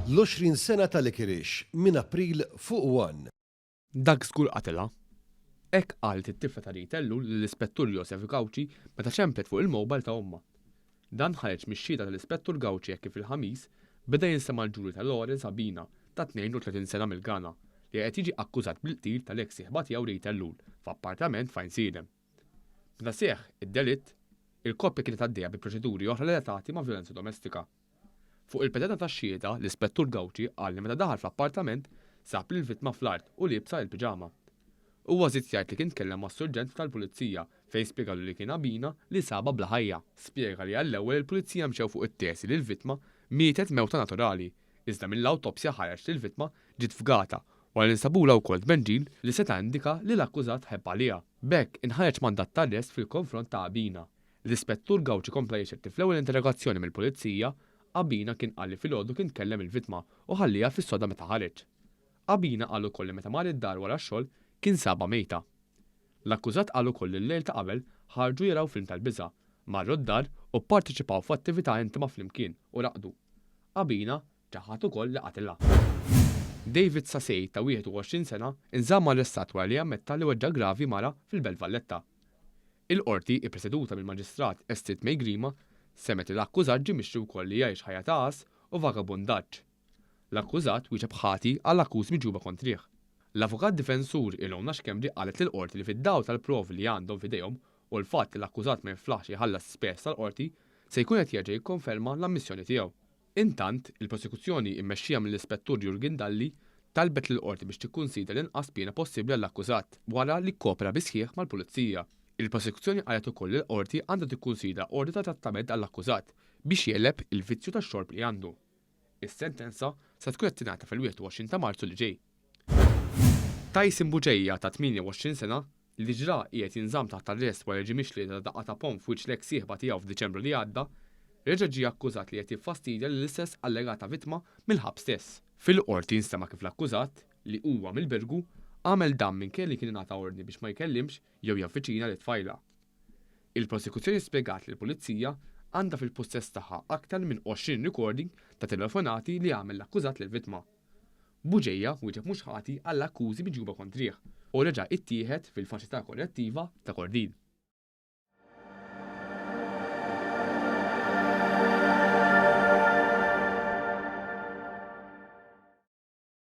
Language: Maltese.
L-20 sena ta' Licorice minn April fuq One. Dak żgur qatilha. Hekk qalet it-tifla ta' Rita Ellul lill-Ispettur Josef Gauci meta ċemplet fuq il-mobile ta' ommha. Dan ħareġ mix-xhieda tal-Ispettur Gauci hekk kif il-Ħamis beda jinstema' l-ġuri ta' Lawrence Abina ta' 32 sena mill-Ghana li qed jiġi akkużat bil-qtil tal-eks sieħba tiegħu Rita Ellul f'appartament f'Għajnsielem. Meta seħħ id-delitt, il-koppja kienet għaddejja bi proċeduri oħra relatati ma' vjolenza domestika. Fuq il-pedana tax-xhieda, l-Ispettur Gauci qal li meta daħal fl-appartament sab lill-vittma fl-art u liebsa il-piġama. Huwa żied jgħid li kien tkellem mas-surġent tal-Pulizija fejn spjegalu li kien Abina li sabha bla ħajja. Spjega li għall-ewwel il-Pulizija mxew fuq it-tesi li l-vittma mietet mewta naturali, iżda mill-awtopsja ħareġ li l-vittma ġiet fgata wara li nstabulha wkoll tbenġil li seta' indika li l-akkużat ħebb għaliha. B'hekk inħareġ mandat ta' arrest fil-konfront ta' Abina. L-Ispettur Gauci kompla jixhed li fl-ewwel interrogazzjoni mill-Pulizija, Abina kien qal li filgħodu kien kellem il-vittma u ħallieha fis-sodda meta ħareġ. Abina qal ukoll li meta mar id-dar wara x-xogħol kien sabha mejta. L-akkużat qal ukoll li l-lejl ta' qabel ħarġu jaraw film tal-biża', marru d-dar u pparteċipaw f'attività intima flimkien u raqdu. Abina ċaħad ukoll li qatilha. David Sasey ta' 21 sena nżamm arrestat wara li ammetta li weġġa' gravi mara fil-Belt Valletta. Il-Qorti, ippreseduta mill-Maġistrat Estrid May Grima, semgħet li l-akkużat ġie mixli wkoll li jgħix ħajja ta' għażż u vagabundaġġ. L-akkużat wieġeb ħati għall-akkużi miġjuba kontrih. L-avukat difensur Ilona Schembri qalet lill-Qorti li fid-dawl tal-provi li għandhom f'idejhom u l-fatt li l-akkużat ma jiflaħx iħallas l-ispejjeż tal-Qorti, se jkun qed jerġa' jikkonferma l-ammissjoni tiegħu. Intant, il-Prosekuzzjoni, immexxija mill-Ispettur Jurgen Dalli, talbet lill-Qorti biex tikkunsidra l-inqas piena possibbli għall-akkużat, wara li kkopera bis-sħiħ mal-Pulizija. Il-Prosekuzzjoni qalet ukoll li l-Qorti għandha tikkunsidra ordni ta' trattament għall-akkużat biex jegħleb il-vizzju tax-xorb li għandu. Is-sentenza se tkun qed tingħata fil-21 ta' Marzu li ġej. Tyson Bugeja ta' 28 sena, li diġà qiegħed jinżamm taħt arrest wara li ġie mixli li ta daqqa ta' ponn f'wiċċ l-eks sieħba tiegħu f'Diċembru li għadda, reġa' ġie akkużat li qed jiffastidja lill-istess allegata vittma mill-ħabs stess. Fil-Qorti nstema' kif l-akkużat, li huwa mill-Birgu, għamel dan minkejja li kien ingħata ordni biex ma jkellimx jew javviċina lit-tfajla. Il-Prosekuzzjoni spjegat li l-Pulizija għandha fil-pussess tagħha aktar minn 20 recording ta' telefonati li għamel l-akkużat lill-vittma. Bugeja wieġeb mhux ħati għall-akkużi miġjuba kontrih u reġa' ittieħed fil-Faċilità Korrettiva ta' Kordin.